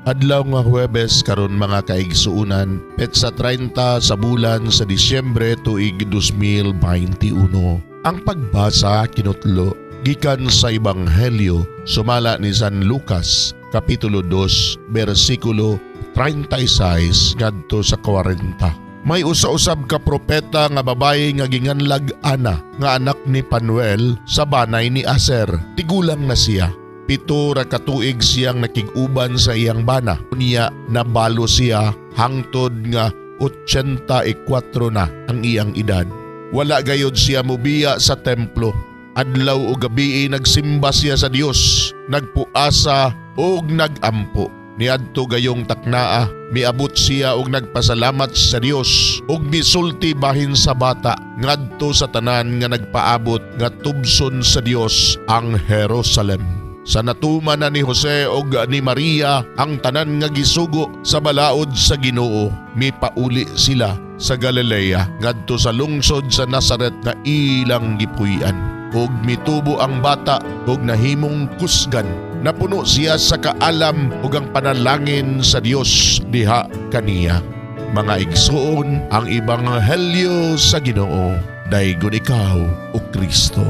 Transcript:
Adlaw nga Huwebes karon, mga kaigsuunan, petsa 30 sa bulan sa Disyembre, tuig 2021. Ang pagbasa kinutlo gikan sa Ebanghelyo sumala ni San Lucas, kapitulo 2, bersikulo 36 ngadto sa 40. May usa-usab ka propeta nga babayi nga ginganlag Ana, nga anak ni Panuel sa banay ni Aser. Tigulang na siya. 7 ra ka tuig siyang nakig-uban sa iyang bana. Unya nabalo siya hangtod nga 84 na ang iyang edad. Wala gayod siya mubiya sa templo. Adlaw o gabi nagsimba siya sa Dios, nagpuasa ug nagampo. Niadto gayong taknaa, miabot siya og nagpasalamat sa Dios ug misulti bahin sa bata ngadto sa tanan nga nagpaabot nga tubson sa Dios ang Jerusalem. Sa natuman na ni Jose og ni Maria ang tanan nga gisugo sa balaod sa Ginoo, mipauli sila sa Galilea ngadto sa lungsod sa Nazaret nga ilang gipuy-an. Ug mitubo ang bata ug nahimong kusgan. Napuno siya sa kaalam ug ang panalangin sa Dios diha kaniya. Mga igsuon, ang ebanghelyo sa Ginoo. Daygon ikaw, o Kristo.